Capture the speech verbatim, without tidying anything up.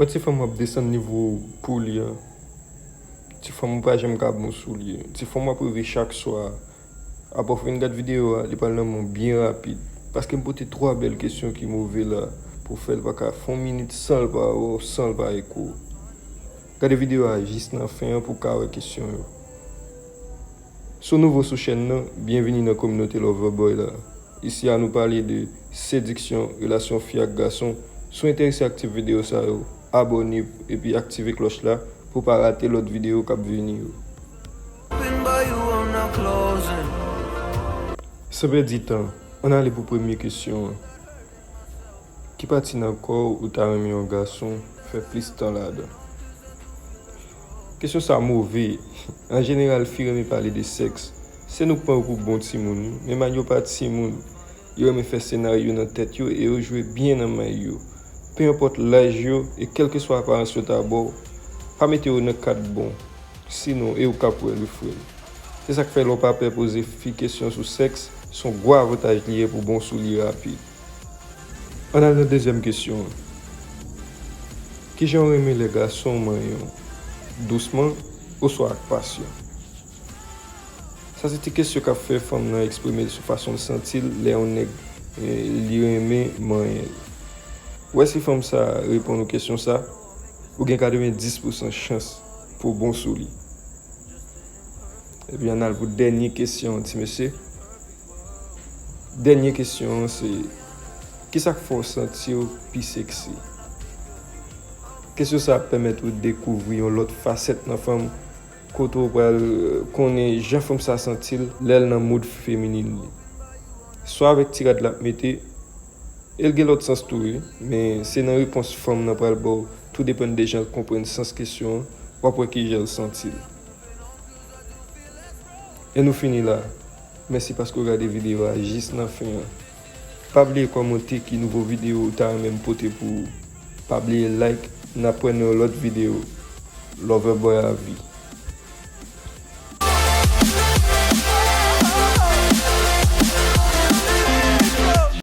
Wè ti fanm w ap desann nivo w pou li an. Ti fanm ou pa janm ka bon sou li. Ti fanm w ap reve chak swa. Apre w fin gad videyo a, li pral nan men w byen rapid. Paske m pote twa bèl kesyon ki move la pou w fè l pa ka fè yon minit san l pa wè w, san l pa eko w. Gade videyo a jis nan fen an pou w ka wè kesyon yo. Si w nouvo sou chèn nan, byenvini nan kominote Loverboy la. Isi a nou pale de sediksyon, relasyon fi ak gason. Si w enterese, aktive videyo sa yo, abòne epi aktive klòch la pou w pa rate lòt videyo k ap vini yo. San pèdi tan, ann ale pou premye kesyon an. Ki pati nan kò w ou ta renmen yon gason fè plis tan ladan? Kesyon sa move. An jeneral, fi renmen pale de sèks. Se nou k pran yo pou bon timoun, wi. Men man yo pa timoun. Yo renmen fè senaryo nan tèt yo e yo jwe byen nan may yo. Pe enpòt laj yo e kèlkeswa aparans yo ta ba w, pa mete yo nan kad bon. Sinon, e ou k ap wè l, wi, frè m. Se sa k fè lè w pa pè poze fi kesyon sou sèks, se yon gwo avantaj li ye pou bon sou li rapid. Ann al nan dezyèm kesyon an. Kijan w renmen lè gason w manyen w? Dousman oswa ak pasyon? Sa se ti kesyon k ap fè fanm nan eksprime l sou fason l santi l lè yon nèg, eh, li renmen manyen l. Ou wè si fanm sa a reponn ou kesyon sa, ou gen katrevenndis pousan chans pou w bon sou li. Epi ann al pou dènye kesyon an, ti mesye. Dènye kesyon an se, kisa k fè w santi w pi seksi? Kesyon sa ap pèmèt ou dekouvri yon lòt fasèt nan fanm, kote w pral konnen jan fanm sa santi l lè l nan mood feminin li. Swa avèk ti rad l ap mete, e l gen lòt sans tou, wi, men se nan repons fanm nan pral ba w, tou depann de jan l konprann sans kesyon an, w ap wè kijan l santi l. E nou fini la. Mèsi paske w gade videyo a jis nan fen an. Pa bliye kòmante ki nouvo videyo ou ta renmen m pote pou ou. Pa bliye like, n ap wè nan yon lòt videyo. Loverboy a vi.